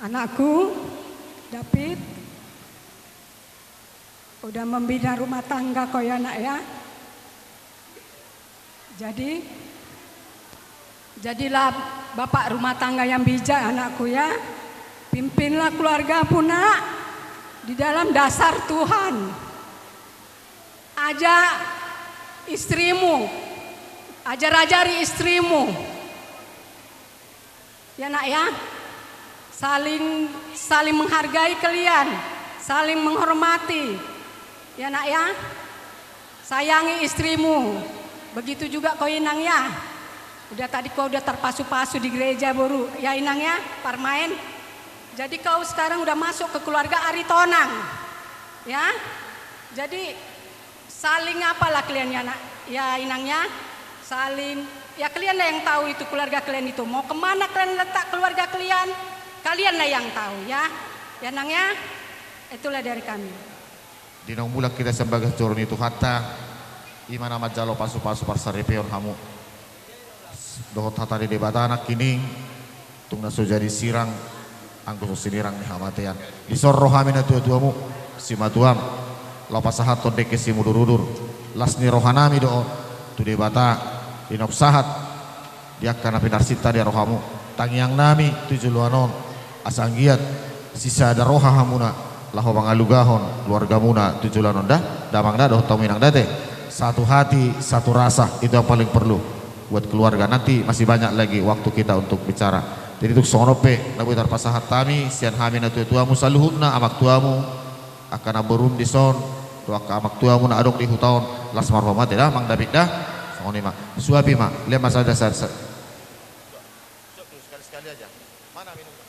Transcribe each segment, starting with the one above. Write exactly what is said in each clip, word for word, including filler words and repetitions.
Anakku, David, udah membina rumah tangga kau ya, Nak, ya. Jadi, jadilah bapak rumah tangga yang bijak, anakku, ya. Pimpinlah keluargamu, Nak, di dalam dasar Tuhan. Ajak istrimu, ajar-ajari istrimu. Ya, Nak, ya. Saling, saling menghargai kalian, saling menghormati. Ya, Nak, ya. Sayangi istrimu. Begitu juga kau, Inang, ya. Udah tadi kau udah terpasu-pasu di gereja, boru. Ya, Inang, ya, parmaen. Jadi kau sekarang udah masuk ke keluarga Aritonang. Ya. Jadi saling apalah kalian ya, Nak? Ya, Inang, ya. Saling, ya, kalian lah yang tahu itu keluarga kalian itu. Mau kemana kalian letak keluarga kalian? Kalian lah yang tahu, ya. Ya, Nang, ya. Itulah dari kami. Di naung mulak hita sian bagas joro ni Tuhanta, i ma na manjalo pasu-pasu parsaripeon hamu. Dohot hata ni Debata nangkining, tung na so jadi sirang, anggo so sinirang ni hamatean. Dison ro hami natua-tuamu, simatuam, laho pasahathon dengke simudur-udur. Las ni rohanami do on tu Debata, di naung sahat di angka na pinarsinta di rohamu. Tangiangnami tu joloan on, asa anggiat sisada roha hamuna laho mangalugahon keluargamuna tu joloan on da, damang da, dohot hamu, Inang, da, te. Satu hati, satu rasa, itu yang paling perlu buat keluarga. Nanti masih banyak lagi waktu kita untuk bicara. Jadi tung songon on pe na boi tarpasahat hami sian hami natua-tuamu saluhutna, amangtuamu, angka namborum dison, dohot angka amangtuamu na adong di huta on. Las ma rohamu ate da, Amang David, da. Songon i ma. Suapi ma, lehon ma sada, sada, sada. Sekali-sekali aja. Mana minumnya?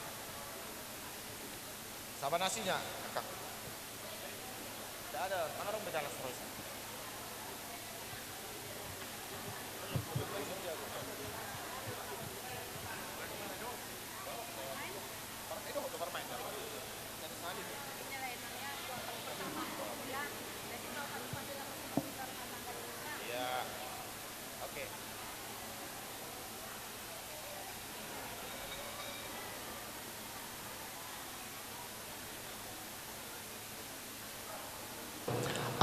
Sama nasinya, Kakak. Tidak ada, mana dong beda las rois? Iya. Oke.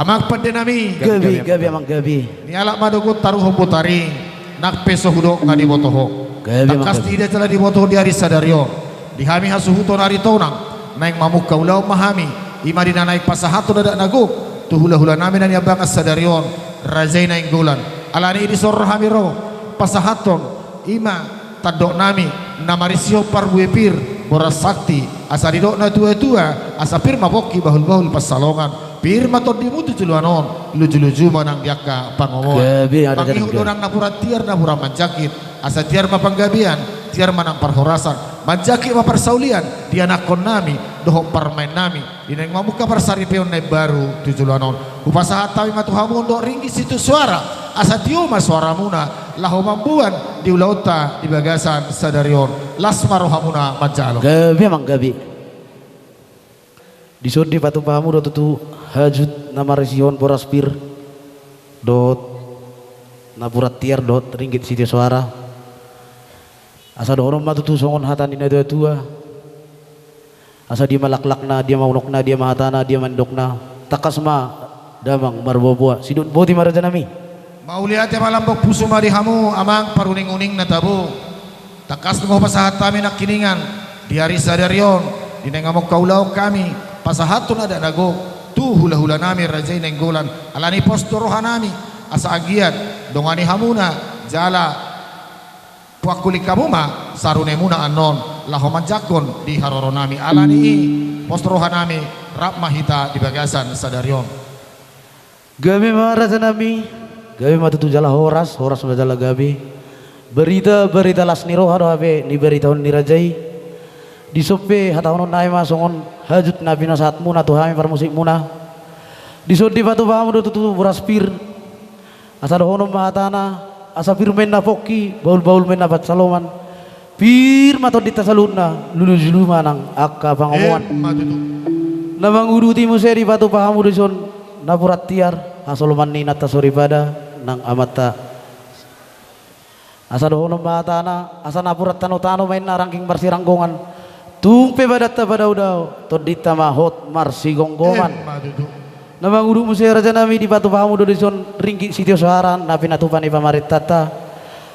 Amang pandenami. Gabe, gabe, gabe, Amang, gabe. Nialap ma do got taruhon botari, nang pe so hudok nga diboto ho. Gabe, Amang, gabe. Tangkas diida jala diboto di ari sadari on, di hami hasuhuton Aritonang, naeng mamungka ulaon ma hami, i ma di na naeng pasahathon adat na gok tu hula-hulanami na niambangan sadari on, Raja i Nainggolan. Alani i dison ro hami ro pasahathon, i ma tandoknami na marisihon parbue pir, boras sakti, asa didok natua-tua, asa pir ma pongki, bahul-bahul pansalongan, pir ma tondimu tu joloan on, luju-luju ma nang di angka pangomoan. Gabe, ada. Mangihut do nang napuran tiar, napuran manjangkit, asa tiar ma panggabean, tiar ma nang parhorasan, manjangkit ma parsaulian di anakkonnami dohot parumaennami, di naeng mamungka parsaripeon na imbaru tu joloan on. Hupasahat hami ma tu hamu ondok ringgit sitio soara, asa tio ma soaramuna laho mamboan di ulaonta di bagasan sadari on. Las ma rohamuna manjalo. Gabe, Amang, gabe. Dison dipatupa hamu do tutu hajut na marisihon boras pir dohot napuran tiar dohot ringgit sitio soara. Asa dohonon ma tutu songon hata ni natua-tua. Asa dia ma laklakna, dia ma unokna, dia ma hatana, dia ma nidokna. Tangkas ma damang marboa-boa. Sidung boti ma, rajanami. Mauliate ma, lambok pusu ma di hamu, amang paruning-uning na tabo. Tangkas nunga hupasahat hami nangkiningan di ari sadari on, di naeng mamungka ulaon hami pasahathon adat na gok tu hula-hulanami Raja i Nainggolan. Alani pos do rohanami, asa anggiat dongani hamuna jala pangkuling hamu ma sarunemuna annon laho manjangkon di haroronami. Alani i pos rohanami, rap ma hita di bagasan sadari on. Gabe ma, rajanami. Gabe ma tutu jala horas, horas ma jala gabe. Barita, barita las ni roha do hape nibaritahon ni raja i. Dison pe hatahononnami ma songon hajut na pinasahatmuna tu hami parmusikmuna. Dison dipatupa hamu do tutu boras pir. Asa dohonon ma hatana, asa pir ma inna pongki, bahul-bahul ma inna pansalongan. Pir ma tondinta saluhutna, luju-luju ma nang angka pangomoan. Emma tutu. Na manguduti muse dipatupa hamu dison napuran tiar, hasoloman ni inanta soripada nang amanta. Asa dohonon ma hatana, asa napuran tano-tano ma inna rangging marsiranggongan. Tung pe badanta padaodao, tondinta ma hot marsigomgoman. Emma tutu. Na mangudut muse rajanami, dipatupa hamu do dison ringgit sitio soara na pinatupa ni pamarentanta.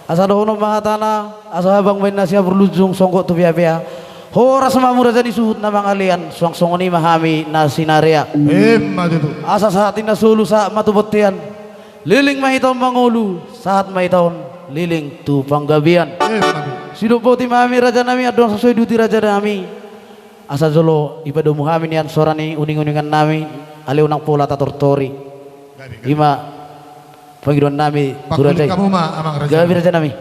Asa dohonon ma hatana, asa habang baen na siaburlunjung, songgop tu peapea. Horas ma hamu raja ni suhut na mangalean, suang songon i ma hami na sinarea. Emma tutu. Asa sahat ni na solu sahat ma tu bontean. Leleng ma hita on mangolu, sahat ma hita on leleng tu panggabean. Emma tutu. Sidok boti ma hami rajanami, andorang so sae duti rajanami. Asa jolo dipadomu hami nian sora ni uninguningannami, alai unang pola tatortori. Gabe, gabe. I ma pangidoannami tu raja i. Pangkuling hamu ma, amang raja. Gabe rajanami.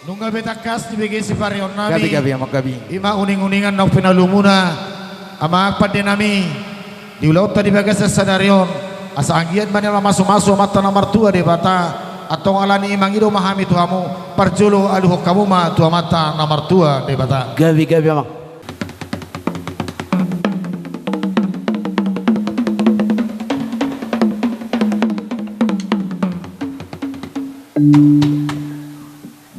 Nunga be tangkas dibege sipareonnami. Gabe, gabe, amang, gabe. I ma uninguningan naung pinalumuna amang pandenami. Di ulaonta di bagasan sadari on, asa anggiat ma nian mamasumasu Amanta na martua Debata. Antong alani i mangido ma hami tu hamu, parjolo aluhon hamu ma tu Amanta na martua Debata. Gabe, gabe, amang.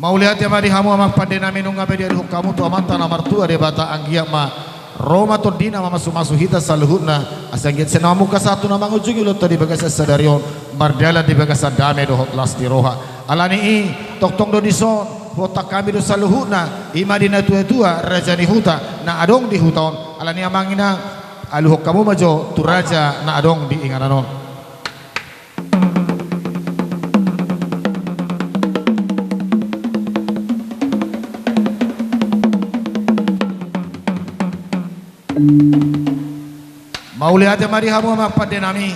Mauliate ma di hamu amang pandenami, nunga be dialuhon hamu tu Amanta na martua Debata, anggiat ma ro ma tondina mamasumasu hita saluhutna, asa anggiat sian na mamungka sahat tu na mangujungi ulaonta di bagasan sadari on, mardalan di bagasan dame dohot las ni roha. Alani i, tongtong do dison, huontak hami do saluhutna, i ma di natuatua, raja ni huta, na adong di huta on. Alani i amang inang, aluhon hamu ma jo tu raja na adong di inganan on. Mauliate ma di hamu amang pandenami.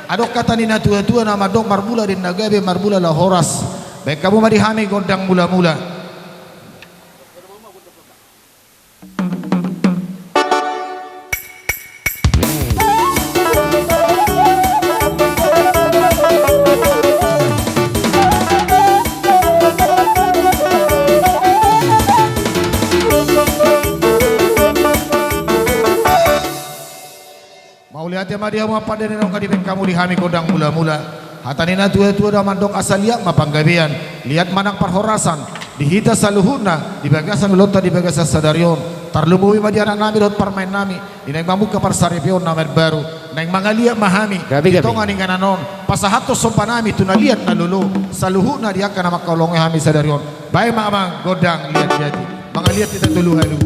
Adong hata ni natuatua na mandok, marmula di na gabe, marmula laho horas. Baen hamu ma di hami gondang mulamula. Mauliate ma di hamu amang pande na nunga dibaen hamu di hami gondang mulamula. Hata ni natuatua do mandok asa liat ma panggabean, liat ma nang parhorasan di hita saluhutna di bagasan ulaonta di bagasan sadari on. Tarlumobi ma di anaknami dohot parumaennami, di naeng mamungka parsaripeon na imbaru. Naeng mangaliat ma hami di tonga ni inganan on, pasahathon sombanami tu na liat na lolo. Saluhutna di angka na mangkaholongi hami sadari on. Baen ma amang gondang liatliat i. Mangaliat hita tolu hali.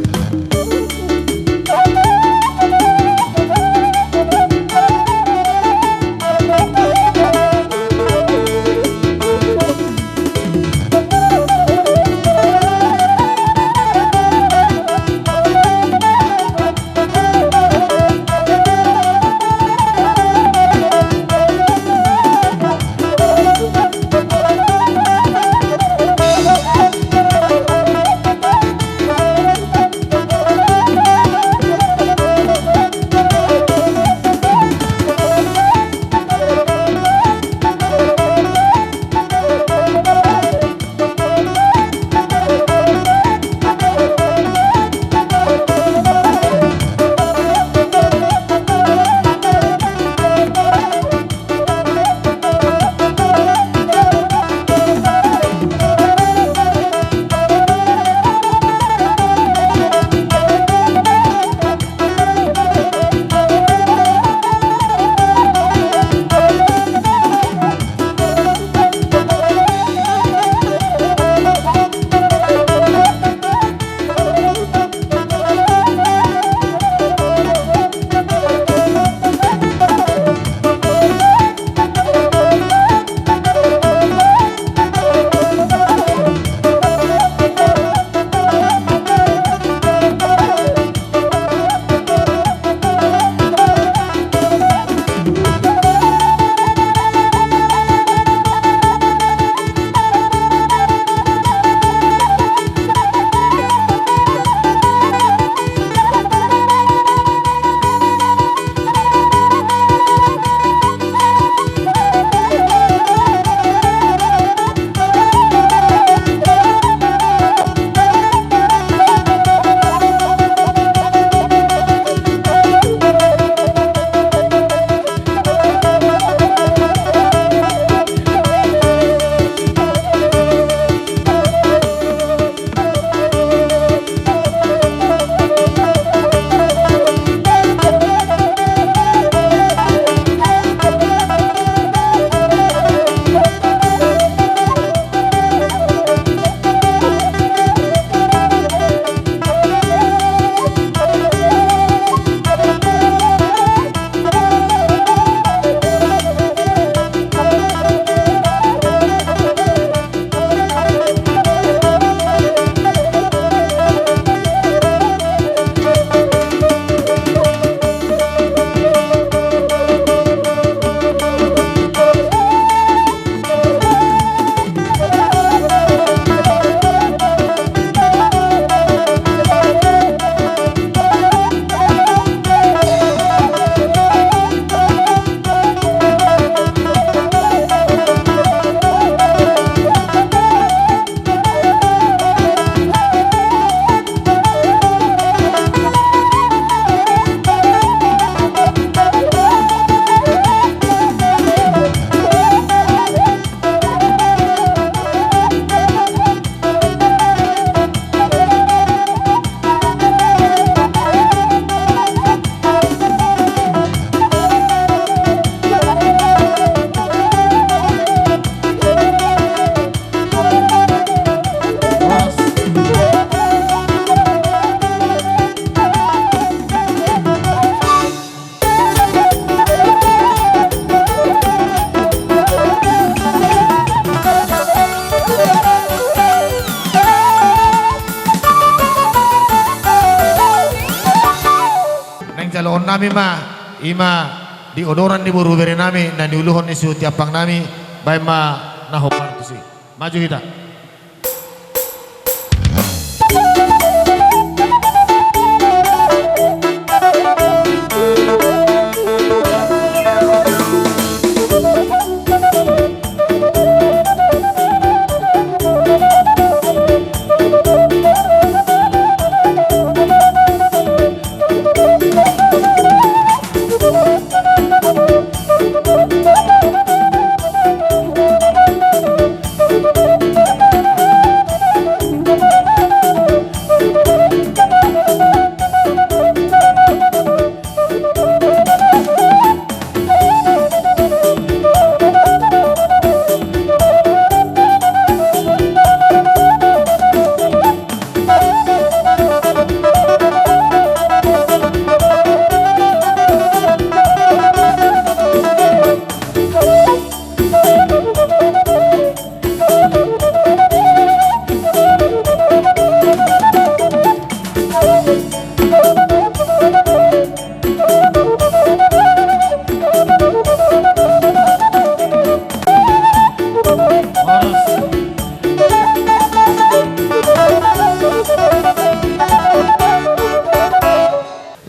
nami ma, i ma di odoran ni boru bere nami, na niuluhon ni suhut ni ampang nami, baen ma na hombar tusi. Maju hita.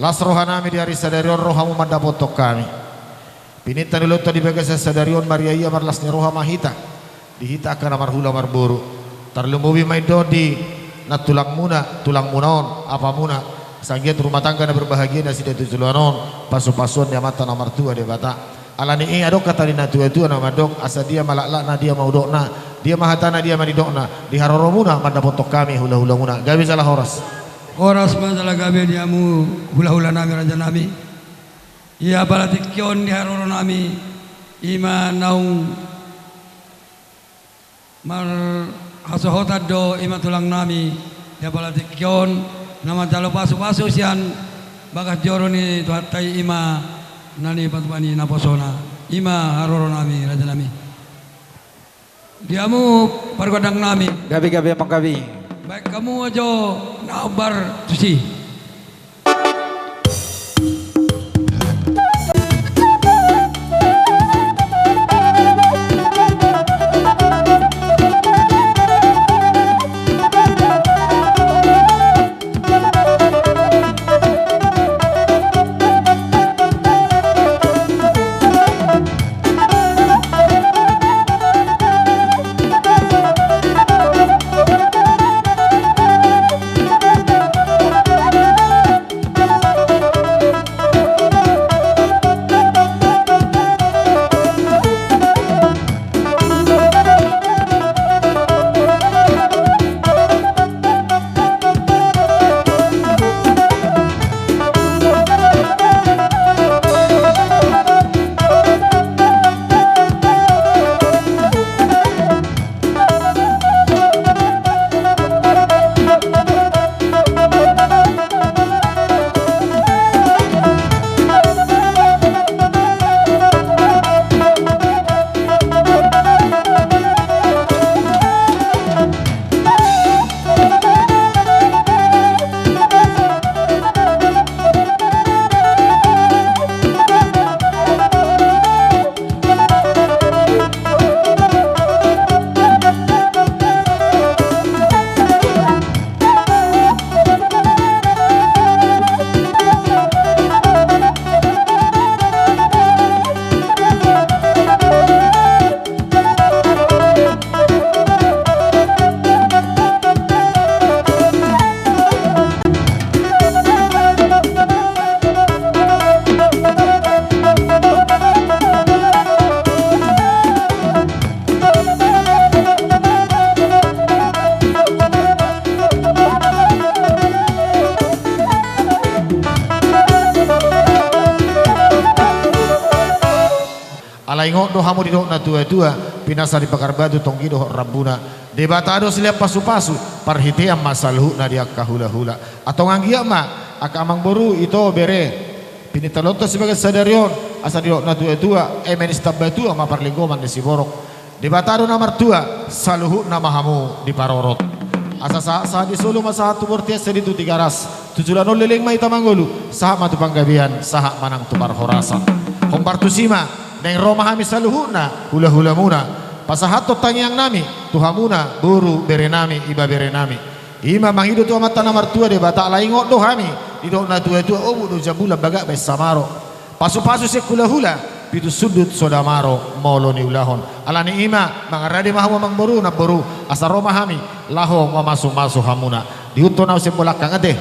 Las roha nami di ari sadari on, rohamu mandapothon hami. Pinangido ni Tuhanta di bagasan sadari on, marria-ria marlas ni roha ma hita di hita angka na marhula marboru. Tarlumobi ma i do di nantulangmuna, tulangmuna on, apamuna, asa anggiat rumah tangga na berbahagia nasida tu joloan on, pasu-pasuon ni Amanta na martua Debata. Alani i adong hata ni na tua-tua na mandok, asa dia ma laklakna, dia ma udokna, dia ma hatana, dia ma nidokna, di haroromuna mandapothon hami hula-hulamuna. Gabe jala horas. Horas ma jala gabe di hamu hula-hula nami, raja nami. Ia apala tingki on di haroro nami, i ma naung marhasohotan do, i ma tulang nami. Ia apala tingki on na manjalo pasu-pasu sian bagas joro ni Tuhanta i, i ma na nipatupa ni naposona. I ma haroro nami, raja nami. Di hamu pargondang nami. Gabe, gabe, amang, gabe. Baen hamu ma jo na hombar tusi. Ala ingot do hamu didok na tua-tua, pinasa di pagar batu tonggi dohot rambuna. Debata do silean pasu-pasu, parhitean ma saluhutna di angka hula-hula. Antong anggiat ma angka amangboru, ito, bere, pinangido ni Tuhanta di bagasan sadari on, asa didok na tua-tua, eme ni Sitambatua ma parlinggoman ni siborok. Debata do na martua, saluhutna ma hamu diparorot. Asa sahat-sahat di solu ma sahat tu bortian, sahat tu Tigaras. Tu joloan on leleng ma hita mangolu, sahat ma tu panggabean, sahat ma nang tu parhorasan. Hombar tusi ma, naeng ro ma hami saluhutna hula-hulamuna pasahathon tangiangnami tu hamuna boru berenami, ibeberenami. I ma mangido tu Amanta na martua Debata, ala ingot do hami didok na tua-tua, obu do jambulan bagak baen samaro, pasu-pasu sian hula-hula, pitu sundut so damaro molo niulahon. Alani i ma mangarade ma hamu amangboru namboru, asa ro ma hami laho mamasu-masu hamuna. Diihuthon ahu sian bolakang ate.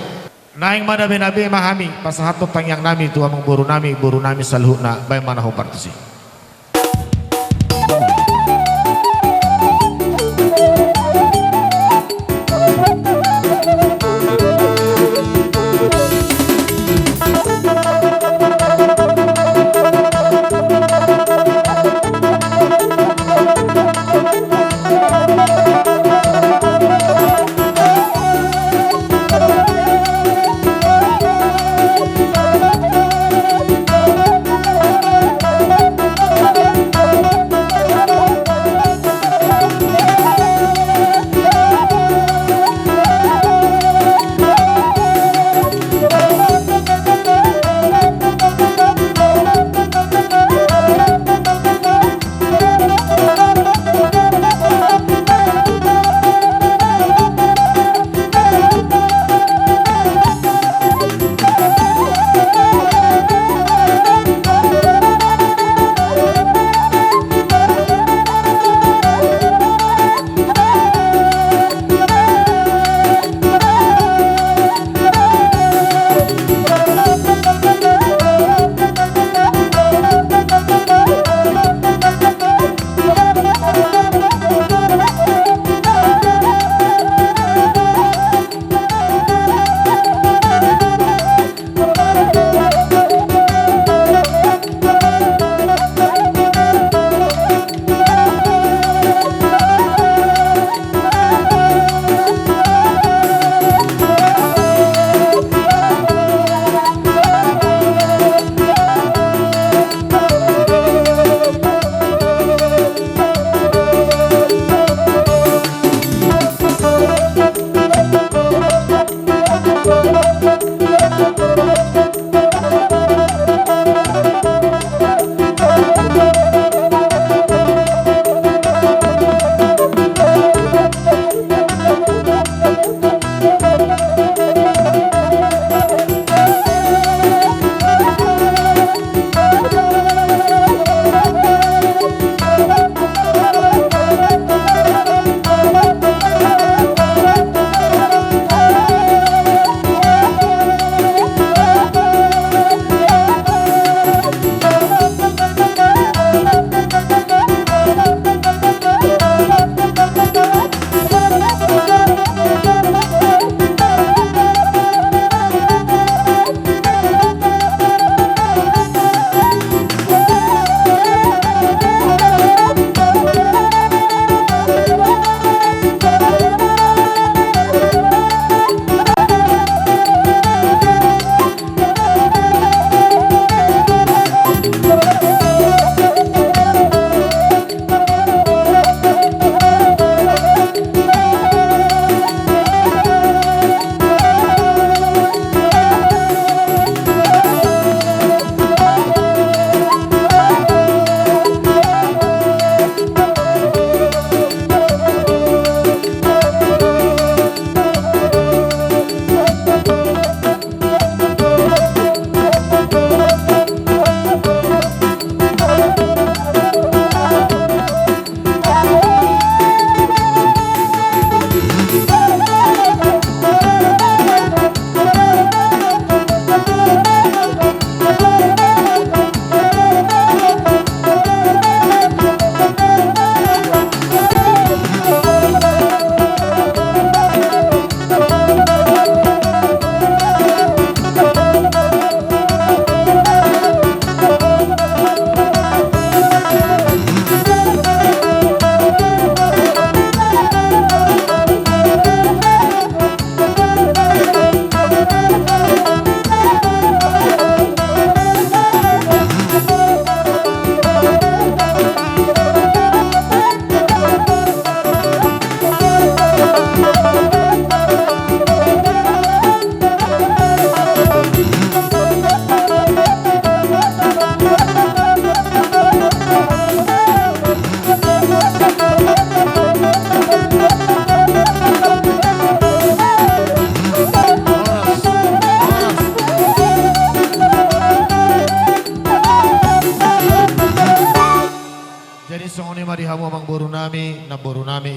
Naeng manabe-nabe ma hami pasahathon tangiangnami tu amangborunami, borunami saluhutna, baen ma na hombar tusi.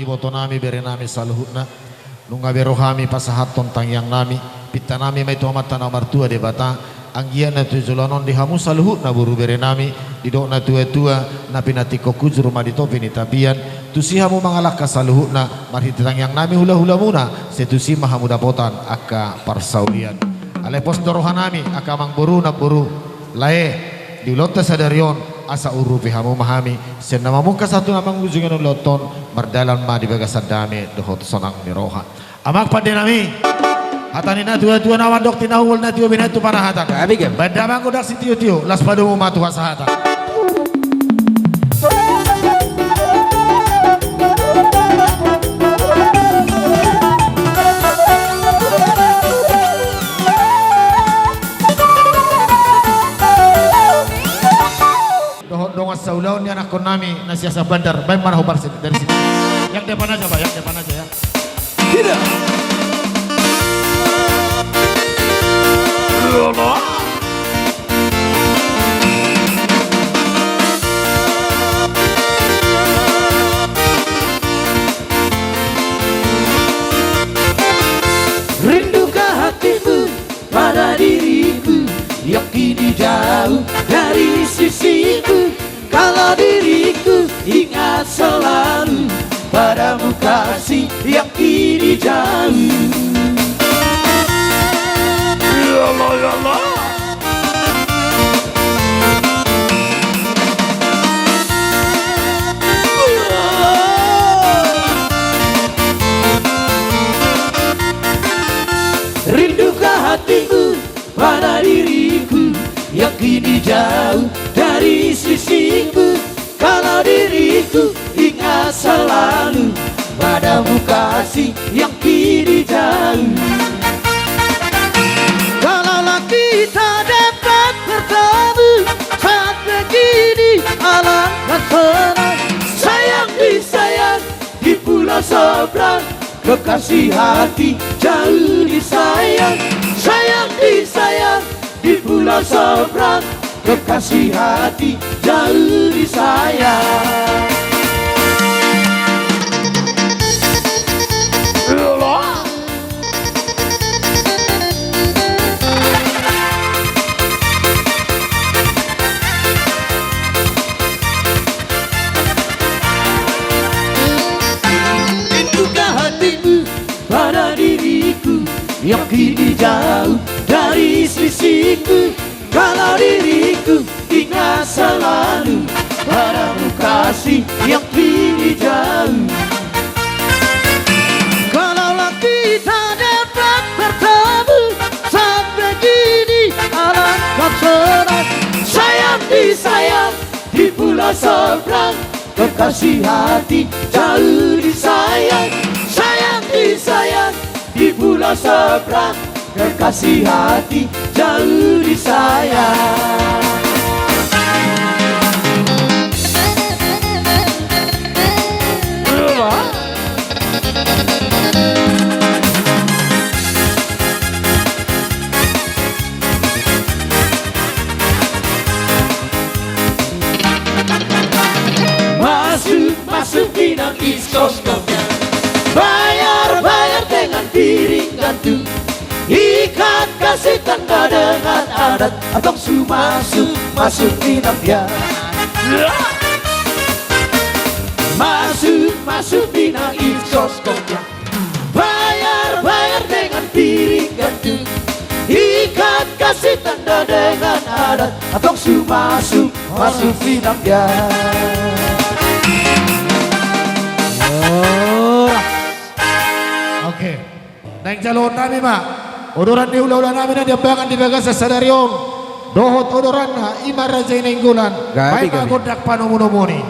Ibotonami, berenami saluhutna, nunga be ro hami pasahathon tangiangnami, pintanami ma i tu Amanta na martua Debata, anggiat na tu joloan on di hamu saluhutna boru berenami, didok natuatua, na pinantikhon hujur ma di topi ni tapian, tusi hamu mangalangka saluhutna, marhite tangiangnami hulahulamuna, sai tusi ma hamu dapotan angka parsaulian. Alai pos do rohanami, angka amangboru namboru, lae, di ulaonta sadari on, asa urupi hamu ma hami, sian na mamungka sahat tu na mangujungi ulaonta on, mardalan ma di bagasan dame dohot sonang ni roha. Amang pandenami, hata ni natuatua na mandok, tinahu molo na tio binahen tu parahatan. Gabe, gabe. Baen damang godang sitiotio, las padomu ma tu hasahatan. Dohot dongan saulaon ni anakkonnami na siasa bandar, baen ma na hombar sini, dari sini. Yang depan aja, Pak, yang depan aja ya. Tidak. Rindukah hatimu pada diriku yang kini jauh dari sisiku? Kalau diriku ingat selalu padamu kasih yang kini jauh. Ya Allah, ya Allah. Rindukah hatimu pada diriku yang kini jauh dari sisiku? Kalau diriku ingat selalu padamu kasih yang kini jauh. Kalaulah kita dapat bertemu saat begini, alangkah senang. Sayang disayang di pulau seberang, kekasih hati jauh disayang. Sayang disayang di pulau seberang, kekasih hati jauh disayang. Rindukah hatimu pada diriku yang kini jauh dari sisiku? Kalau diriku ingat selalu padamu kasih yang kini jauh. Kalaulah kita dapat bertemu saat begini, alangkah senang. Sayang disayang di pulau seberang, kekasih hati jauh disayang. Sayang disayang di pulau seberang, kekasih hati jauh disayang. Masuk, masuk Minang Iskos kau. Bayar, bayar dengan piring gantung. Ikat kasih tanda dengan adat. Antong su masuk, masuk Minang ya. Masuk, masuk Minang Iskos kau. Bayar, bayar dengan piring gantung. Ikat kasih tanda dengan adat. Antong su masuk, masuk Minang ya. Oke. Naeng jaloonnami ma odoran ni hulahulanami na diambangan di bagasan sadari on dohot odoranna, i ma Raja i Nainggolan. Gabe, gabe. Baen ma gondang panomunomuni.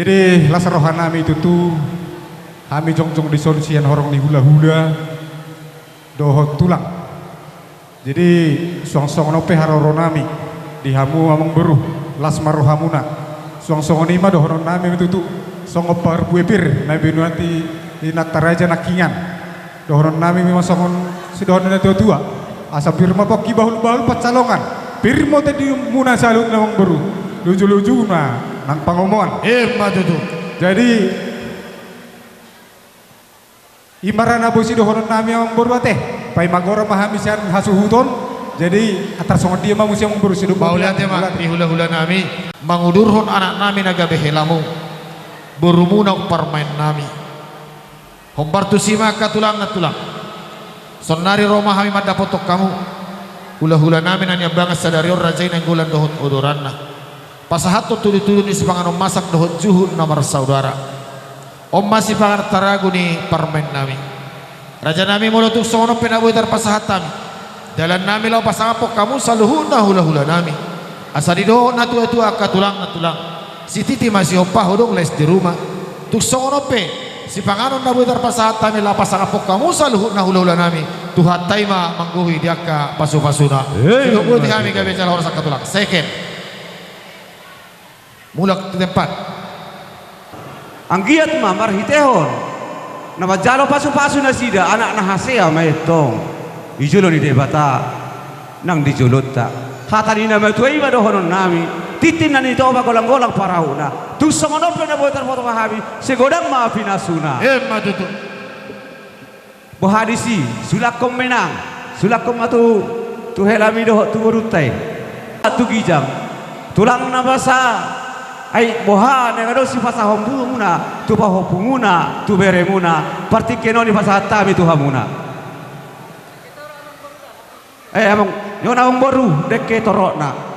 Jadi las rohanami tutu, hami jongjong dison sian horong ni hulahula dohot tulang. Jadi suang songon on pe haroronami di hamu amangboru, las ma rohamuna. Suang songon i ma dohononnami tutu, songon parbue pir na binoan ni inanta raja nangkiningan. Dohononnami ma songon sidohonon ni natuatua: Asa pir ma pongki bahulbahul pansalongan, pir ma tondimuna saluhutna amangboru, lujulujuna nang pangomoan. Emma tutu. Jadi i ma ra na boi sidohononnami amangboru ate. Paima gora ma hami sian hasuhuton. Jadi antar songon dia ma muse amangboru, sidok. Mauliate ma di hulahulanami, mangudurhon anaknami na gabe helamu, borumuna, parmaennami. Hombar tusi ma angka tulang nantulang. Saonnari ro ma hami mandapothon hamu, hulahulanami na niambangan sadari on, raja i Nainggolan dohot odoranna. Pasahathon tudutudu ni sipanganon masak dohot juhut na marsaudara. On ma sipanganon taragu ni parmaennami. Rajanami, molo tung songon on pe na boi tarpasahat hami, dalannami laho pasangaphon hamu saluhutna hulahulanami. Asa didok natuatua angka tulang nantulang: Sititi masihompa, hodong lais di ruma. Tung songon on pe sipanganon na boi tarpasahat hami laho pasangaphon hamu saluhutna hulahulanami, Tuhanta i ma manggohi di angka pasupasuna. Emma tutu. Sidok boti hami gabe jala horas angka tulang. Second. Mulak tu tempat. Anggiat ma marhitehon na manjalo pasupasu nasida, anak na hasea ma i tong di jolo ni Debata nang di jolonta. Hata ni na matua i ma dohononnami: Tintin na nitopa, golanggolang parauhutna. Tung songon on pe na boi tarpasahat hami, sai godang ma pinasuna. Emma tutu. Boha disi, sulakhon ma i nang, sulakhon ma tu, tu helami dohot tu borunta i. Tu ginjang, tulang na basa, ai boha na adong sipasahatonmuna tu pahompumuna, tu beremuna, partingkian on i pasahat hami tu hamuna. Eh, amang, nion amangboru, dengke torotna.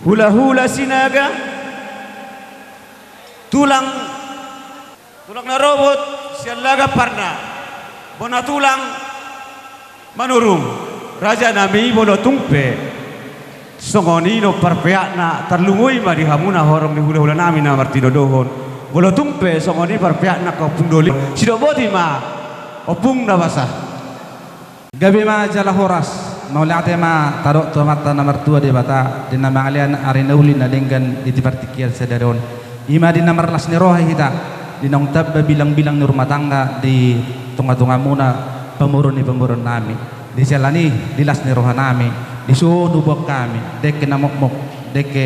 Hulahula Sinaga, tulang, tulang na robot sian Laga Parna, bona tulang Manurung, rajanami, molo tung pe songon i do parpeakna, tarlumobi ma di hamuna horong ni hulahulanami na martinodohon. Molo tung pe songon i parpeakna angka ompung doli, sidok boti ma ompung na basa. Gabe ma jala horas, mauliate ma tadok tu Amanta na martua Debata, di na mangalean ari na uli na denggan di partingkian sadari on. I ma di na marlas ni roha hita, di naung tamba bilangbilang ni rumah tangga di tongatongamuna, pamoruon ni pamoruonnami. Di siala ni i, di las ni rohanami, dison huboan hami, dengke na mokmok, dengke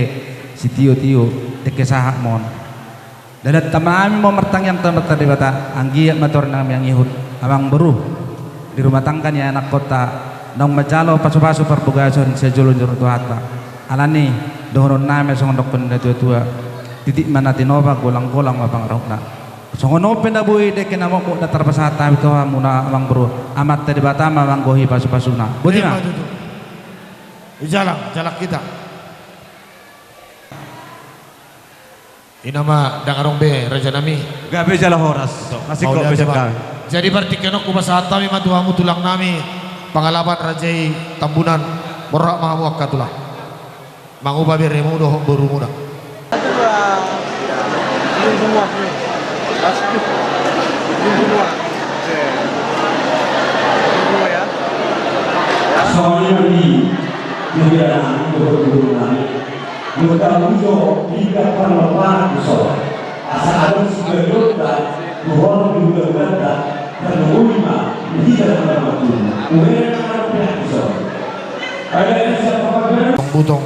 sitiotio, dengke sahat ma on. Dalan tama hami ma martangiang tu Amanta Debata, anggiat ma torang na mangihut, amangboru, di rumah tangga ni anakkonta, naung manjalo pasupasu parbagason sian jolo ni Tuhanta. Alani i, dohononnami songon dokkon ni natuatua: Titik ma na tinopa, golanggolang ma pangarahutna. Songon on pe na boi dengke na mokmok na tarpasahat hami tu hamuna amangboru, Amanta Debata ma manggohi pasupasuna. Boti ma. Emma tutu. Jalang, jalang hita. I nama ndang adong be, rajanami. Gabe jala horas. Mauliate ma. Jadi partingkian on hupasahat hami ma tu hamu tulangnami, pangalapan raja i Tambunan, borhat ma hamu angka tulang. Mangupa beremu dohot borumuna. Songon i ma di hulahulanami dohot borunami. Molo tabuso di parlombaan dison, asa adong sigadotta tu horong ni hulahulanta, tarlumobi ma di hita na martua. Uela na marpeak dison. Butong,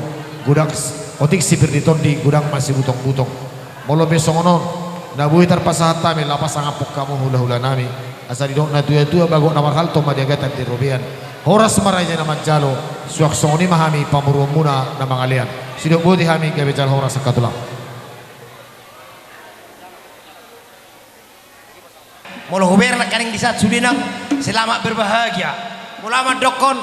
godang s-, otik sipir ni tondi, godang ma sibutong-butong. Molo pe songon on, na boi tarpasahat hami laho pasangaphon hamu hulahulanami. Asa didok natuatua: Bagot na marhalto ma di agatan di robean. Horas ma raja na manjalo, suang songon i ma hami pamoruonmuna na mangalean. Sidok boti hami, gabe jala horas angka tulang. Molo hubereng nangkaning di sahat sude nang, selamat berbahagia. Molo au mandokkon,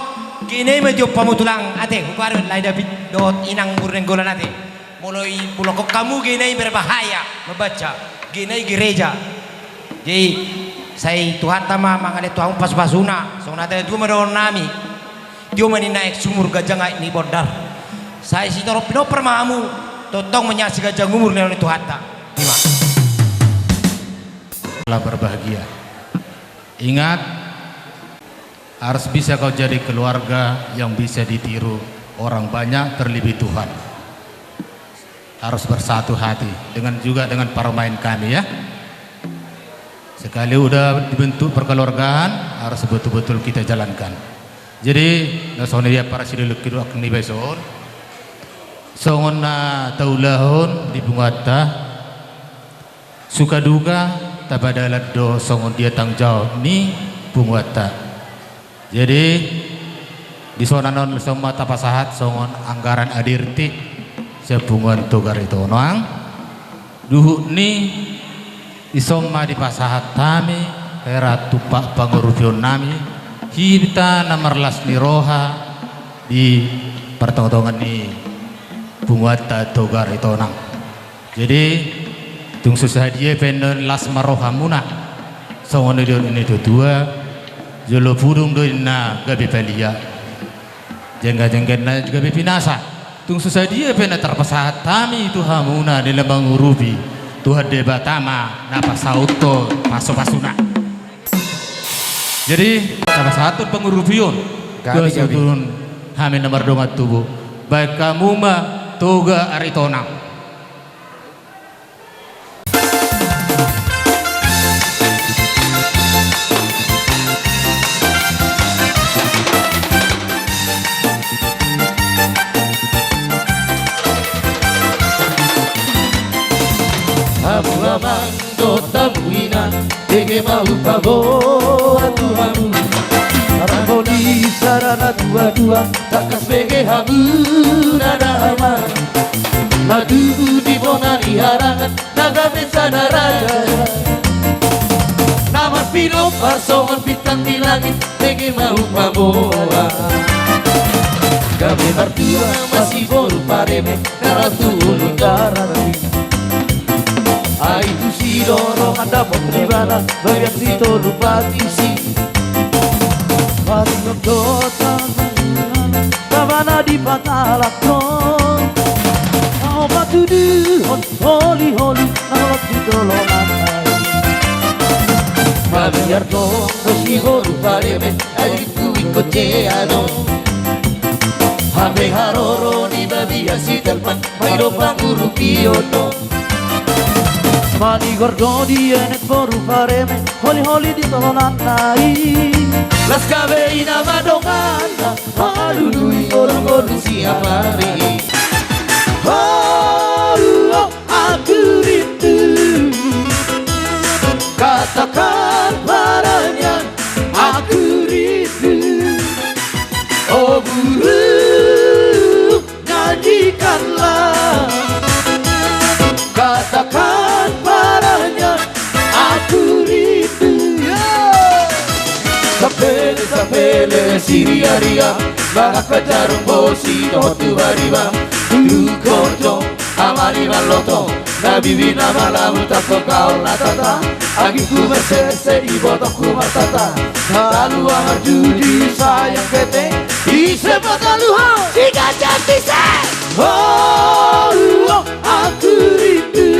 gena i ma jompa mu tulang ate, huparet lae David dohot inang Murnenggolan ate. Molo i, molo dokkon hamu gena i berbahaya mambaca, gena i gereja. Jadi sai Tuhanta ma mangalean tu hamu pasupasuna, songon hata ni natuatua ma dohonon nami. Tio ma ninna aek sumur, ganjang aek ni bondar. Sai sitorop pinompar ma hamu, tongtong ma nian siganjang umur nilehon ni Tuhanta. Ima. Telah berbahagia. Ingat, harus bisa kau jadi keluarga yang bisa ditiru orang banyak, terlebih Tuhan. Harus bersatu hati dengan, juga dengan para pemain kami, ya. Sekali udah dibentuk perkeluargaan, harus betul-betul kita jalankan. Jadi, na songon i do parsidohot ni bagas on, songon na taulahon di punguanta, suka duka tapadalan do songon dia tanggung jawab ni punguanta. Jadi, dison annon dison ma tapasahat songon anggaran A D R T sian Punguan Toga Aritonang. Di huhut ni i, dison ma dipasahat hami hera tumpak pangurupion nami, hita na marlas ni roha di partongatonga ni punguanta Toga Aritonang. Jadi, tung so sadia pe annon las ma rohamuna, songon na nidok ni natuatua, jolo pudung do ninna gabe palia, jengga-jengganna gabe pinasa. Tung so sadia pe na tarpasahat hami tu hamuna di na mangurupi, Tuhan Debata ma na pasauthon pasupasuna. Jadi, tapasahathon pangurupion. Gabe, gabe. Suhut hami na mardongan tubu. Baen hamu ma Toga Aritonang. Hamu amang dohot hamu inang, dengke ma hupaboa tu hamu. Rambu ni sada natuatua, tangkas bege hamu na damang. Na tubu di bona ni harangan, na gabe sada raja. Na marpinompar songon bintang di langit, dengke ma hupaboa. Gabe martua ma si boru pareme, na ro tu ulu darat i. Ai tusi do ro mandapot ibana, bagian sitolu patisi. Paringot do tangan, tabana dipatalakhon. Ahu patuduhon holiholi, na ro tu tolonan ai. Mabiar do si boru pareme, ai tu ingkon jea do. Hape haroro ni babiat si telpang, ma i do pangurupion do. Manigor do dienet boru pareme, holiholi di tolonan nai. Las gabe ina ma donganna, mangalului ngolungolu siapari. Haru, oh, aku rindu. Katakan padanya, aku rindu. Oh, burung, nyanyikanlah. Katakan padanya, aku rindu. Sapele, sapele, siriaria, mangalap jarum bosi dohot tu bariba. Tu kojo, amani maloto, na bibi na malamu, tangkok kahol na tata. Agitku mersese, ibotongku martata. Talu amar judi sayang kete, ise patalu ho. Sigajan ise. Oh, oh, aku rindu.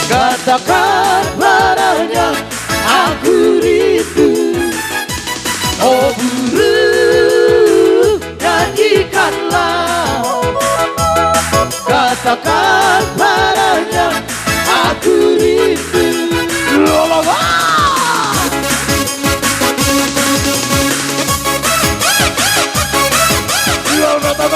Katakan padanya, aku rindu. Oh, burung, nyanyikanlah. Katakan padanya, aku rindu. Loloba. Loloba.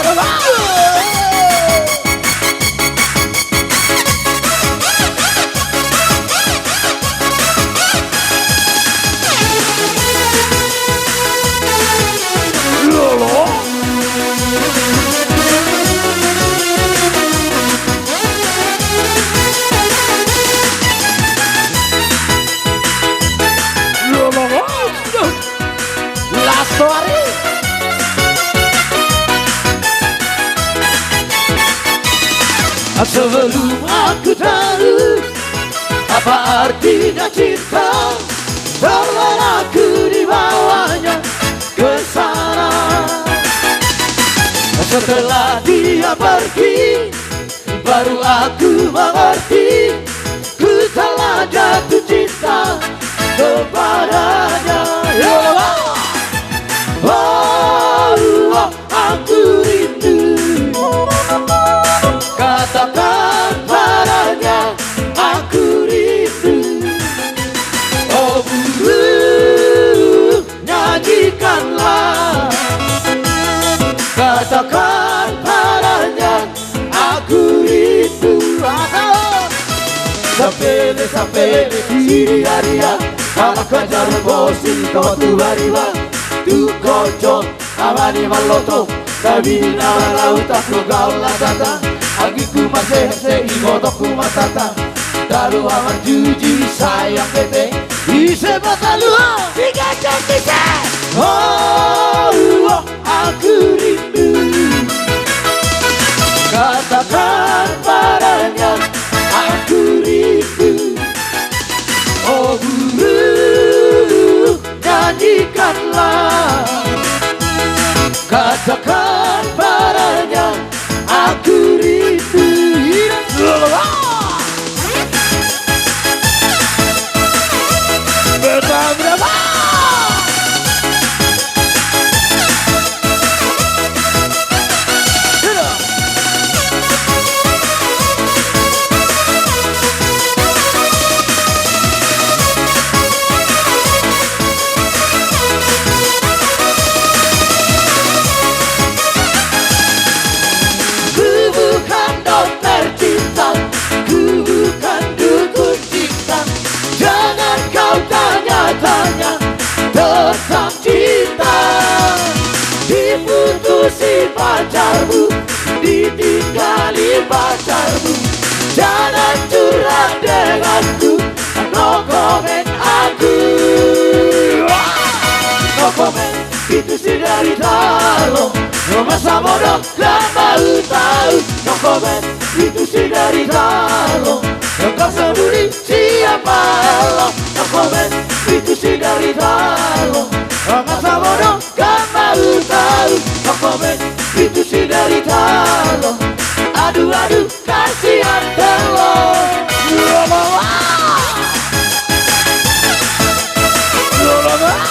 Soari. Sebelum aku tahu apa artinya cinta, terlena aku dibawanya ke sana. Setelah dia pergi, baru aku mengerti, ku telah jatuh cinta kepadanya. Ya Allah. Oh, oh, aku rindu. Katakan padanya, aku rindu. Oh burung, nyanyikanlah. Katakan padanya, aku rindu. Sapele, sapele, siri aria, ala kajar bosi, kau tu bariba, tu kocok, amani maloto, sabina laut aku gaul latata, agikku masehse, ibotokku matata, dalu amarjuji, sayang bete, ise batalua, tiga jam ise. Oh, oh. Aku rindu. Katakan padanya, aku rindu. Oh burung, nyanyikanlah. Katakan padanya, aku rindu. Ku bukan dokter cinta, ku bukan dukun cinta. Jangan kau tanya-tanya tentang cinta. Diputusi pacarmu, ditinggali pacarmu. Jangan curhat denganku, no comment aku. No comment. Itu si dari talo, no masa bodo, gak mau tahu. No comment, itu si dari talo, no kau sembunyi siapa lo. No comment, itu si dari talo, no masa bodo, gak mau tahu. No comment, itu si dari talo. Aduh, aduh. Kasihan telo. Lolo, wah. Lolo, wah.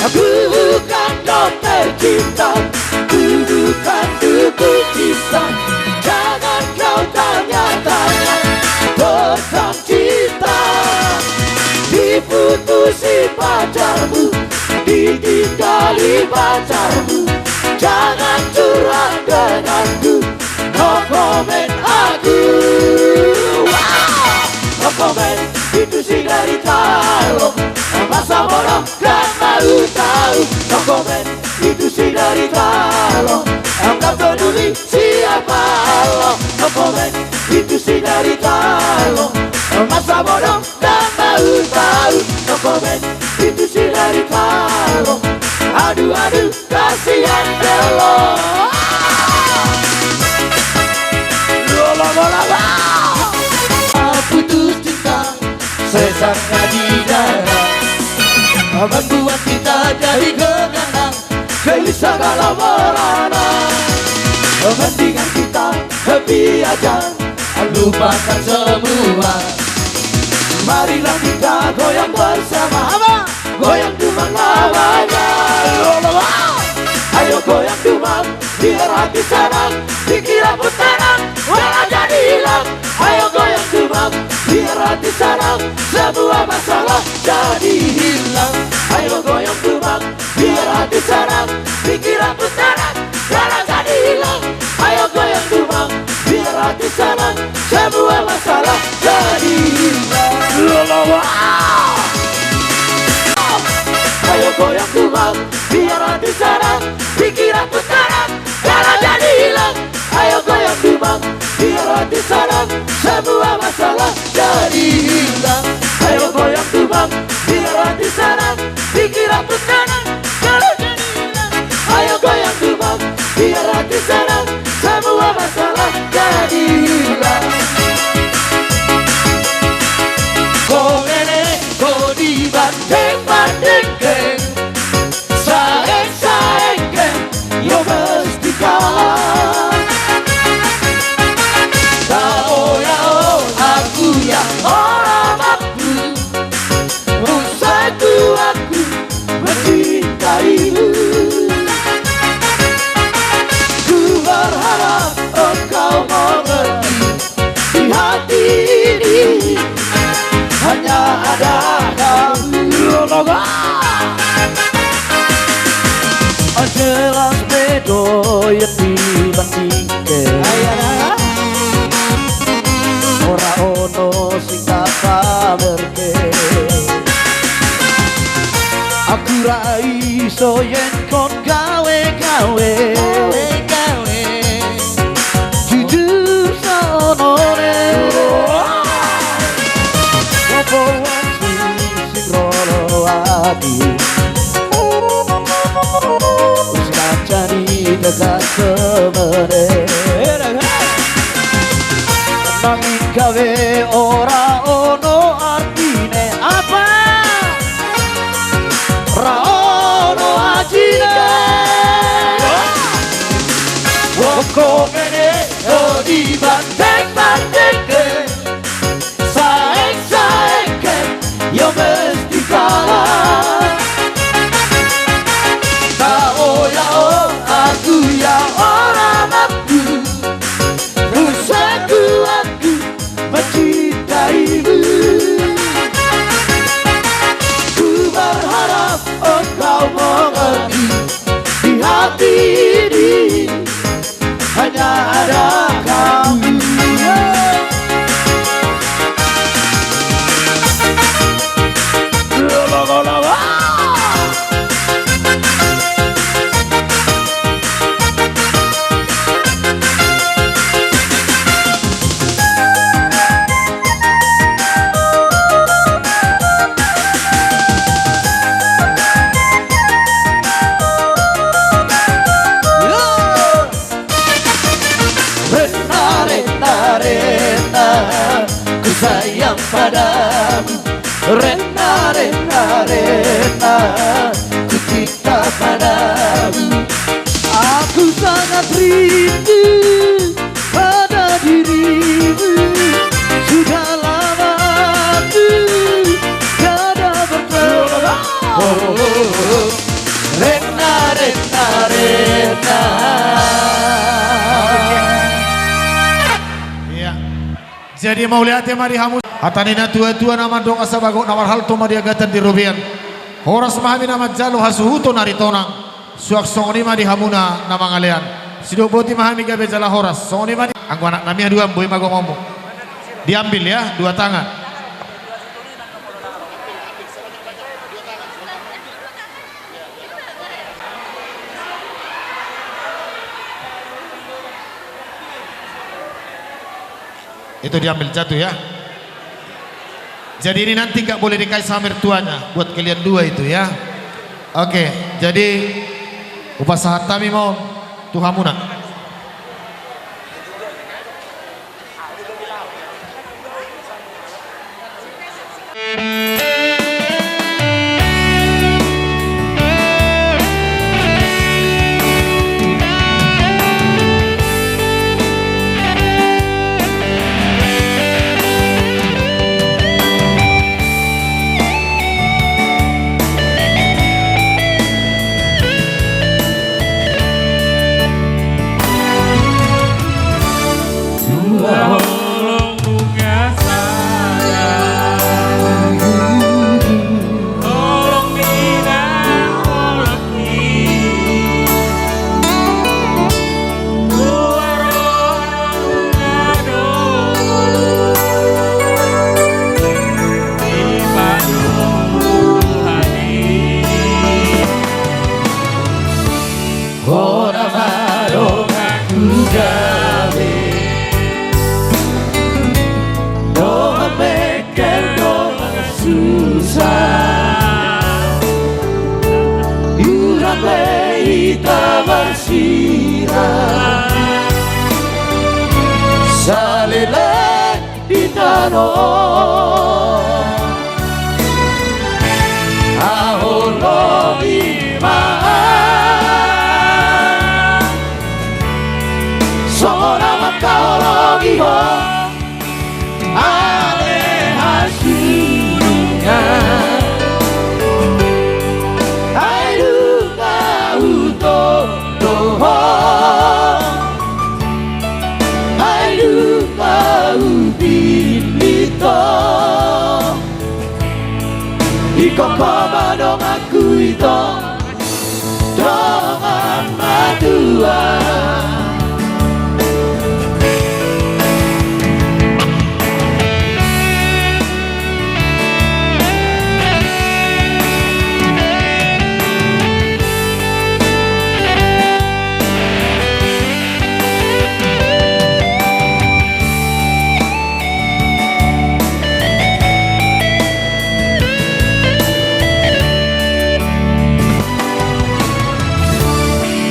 Bukan dokter cinta, bukan dukun cinta. Jangan kau tanya-tanya tentang cinta. Diputusi pacarmu, ditinggali pacarmu. Jangan curhat denganku, no comment aku. Wah! No comment, itu si dari talo. Masa bodo, gak mau tahu. No comment, itu si dari talo. Gak peduli siapa lo. No comment, itu si dari talo. Masa bodo, gak mau tahu. No comment, itu si dari talo. Aduh, aduh. Kasihan telo. Lolo, lolo, lolo. Putus cinta sesaknya di dada, membuat kita jadi gengangan, gelisah galau merana. Mendingan kita happy aja, lupakan semua. Marilah kita goyang bersama. Apa? Goyang dumang namanya. Ayo goyang dumang, biar hati senang, pikiran pun tenang, walau jadi hilang. Ayo goyang dumang, Biar hati senang, semua masalah jadi hilang. Ayo goyang tumbang, biar hati senang, pikiran pun tenang, segala jadi hilang. Ayo goyang tumbang, biar hati senang, semua masalah jadi hilang. Lo, lo, wah. Ayo goyang tumbang, biar hati senang, pikiran pun tenang, segala jadi hilang. Ayo goyang tumbang, biar hati senang, semua masalah jadi hilang. Ayo goyang tumbang, biar hati senang, pikiran pun tenang, segala jadi hilang. Ayo goyang tumbang, biar hati senang, semua masalah jadi hilang. Kau nenek, kau di bandeng-bandeng ke. Saek-saek ke, yo mesti kalah. Tao ya o, aku ya ora mampu. Usai ku aku mencintaimu. Ku berharap engkau mengerti. Di hati ini hanya ada kamu. Jelas bedo yang dibandingke. Ora ono sing tapamerke. Aku ra iso yen kon gawe-gawe. Gawe-gawe. Jujur saonone. Opo wong sing, sing ro ati. Sing kancani dekat semene. Nanging gawe ora ono artine. Apa? Ra ono ajine. Wong komene do dibandeng-bandengke. Saek-saek ke, yo mesti kalah. Tao ya o, aku ya ora mampu. Usai ku aku mencintaimu. Ku berharap engkau mengerti, di hati ini hanya ada kamu. Rena, rena, rena, ku sayang padamu. Rena, rena, rena, ku cinta padamu. Aku sangat rindu pada dirimu. Sudah lama aku tiada bertemu. Rena, rena, rena. Iya. Jadi mauliate ma di hamu. Hata ni na tua-tua na mandok asa bagot na marhalto ma di agatan di robean. Horas ma hami na manjalo hasuhuton ari tonang. Suang songon i ma di hamuna na mangalean. Sidok boti ma hami gabe jala horas. Songon i ma di anggo anak nami haduan boi ma gomomu. Diambil ya, dua tangan. Itu diambil jatuh ya. Jadi ini nanti nggak boleh dikasih sama mertuanya buat kalian dua itu ya. Oke, jadi hupasahat hami ma on tu hamuna. Saleleng di tano on. Haholongi ma songon na mangkaholongi ho ale hasurungan. Ai nunga hutondo ho, ai nunga hupillit ho. Ingkon ho ma donganku ito, dongan matua.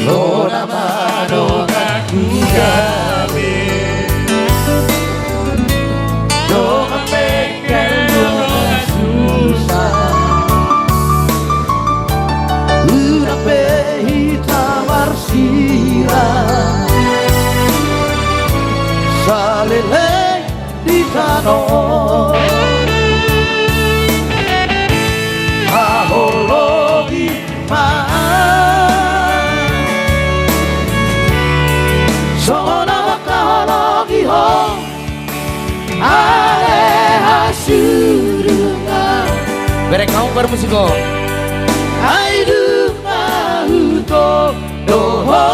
Hona ma donganku gabe, dongan bengkel dongan susa. Unang pe hita marsirang saleleng di tano on. Haholongi ma songon na mangkaholongi ho ale hasurungan. Bereng hamu bermusik ho. Ai nunga hutondo ho,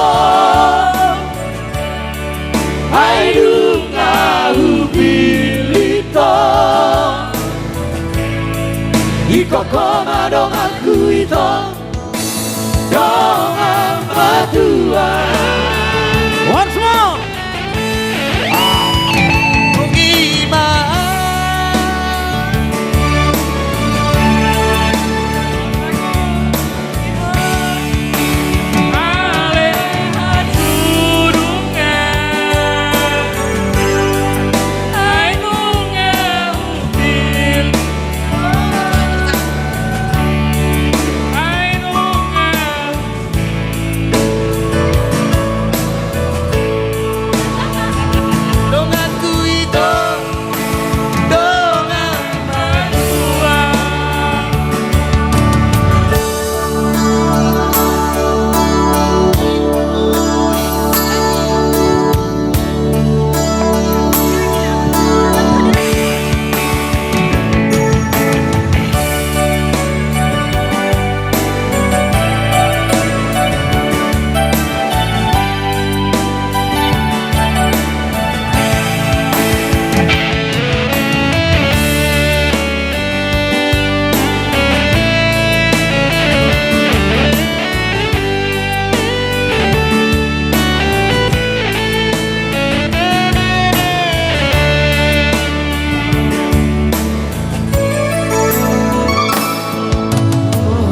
ai nunga hupillit ho. Ingkon ho ma donganku ito, dongan matua. Once more.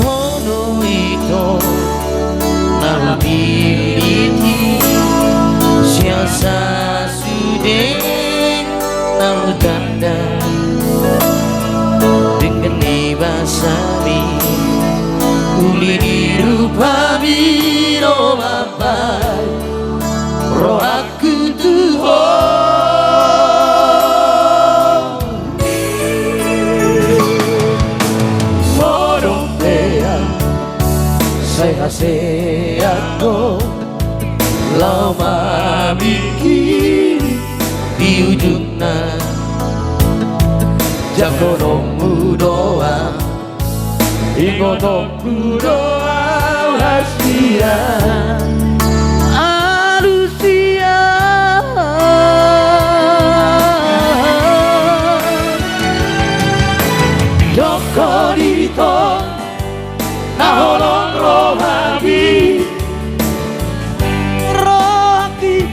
Hono ito na hupillit i sian sasude na hutanda. Denggan ni basami, uli ni rupami do mambahen rohangku tu ho. Modom pe sai hasean do laho mamingkiri di ujungna. Jangkononmu do au, ingotonku do au hasian. Alusia. Dohot ito na holong rohami. Rohangki.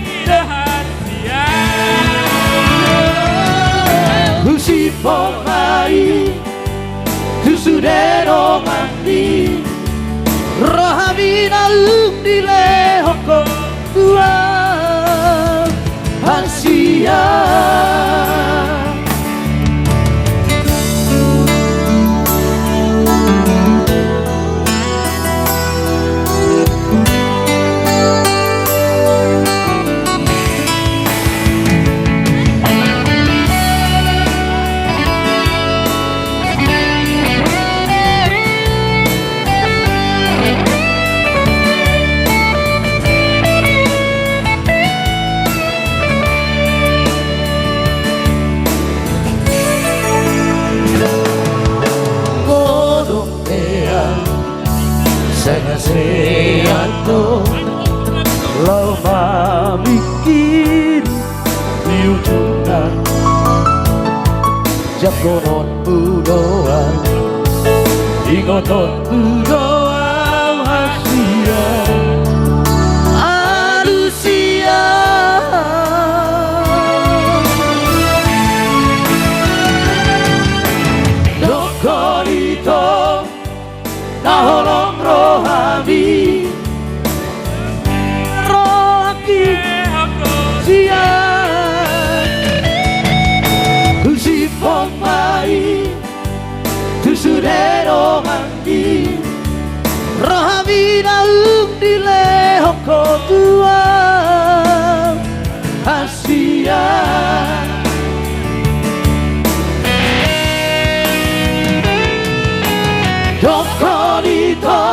Husiphon ma i tu sude donganmi. Rohami naung dilehon ho tu au hasian. Udoan, ingotonmu do au hasian. Alusia. Dohot ito na holong rohami. Rohangki sian. Husiphon ma i tu sude donganmi. Rohami naung dilehon ho Tuhan. Hasian. Dohot ito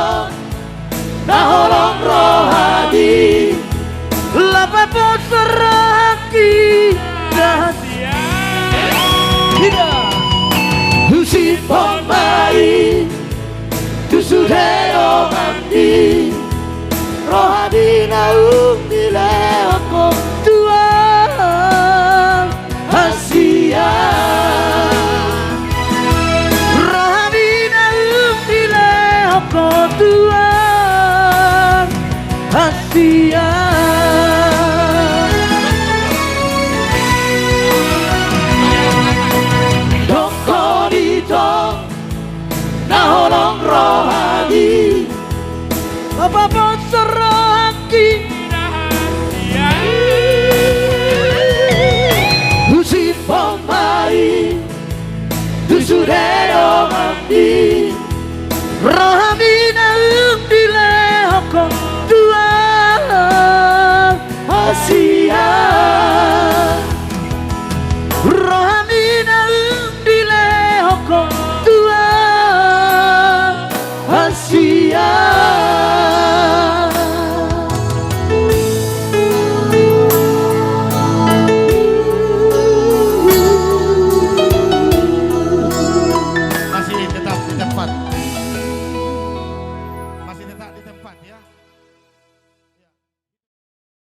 na holong rohami. Laho paboa rohangki. Hasian. Husiphon ma i tu sude donganmi. Rohami naung dilehon ho Tuhan. Hasian. Rohami naung dilehon ho Tuhan. Hasian. Dohot ito na holong rohami. Laho paboa rohangki. Husiphon ma i tu sude donganmi. Roha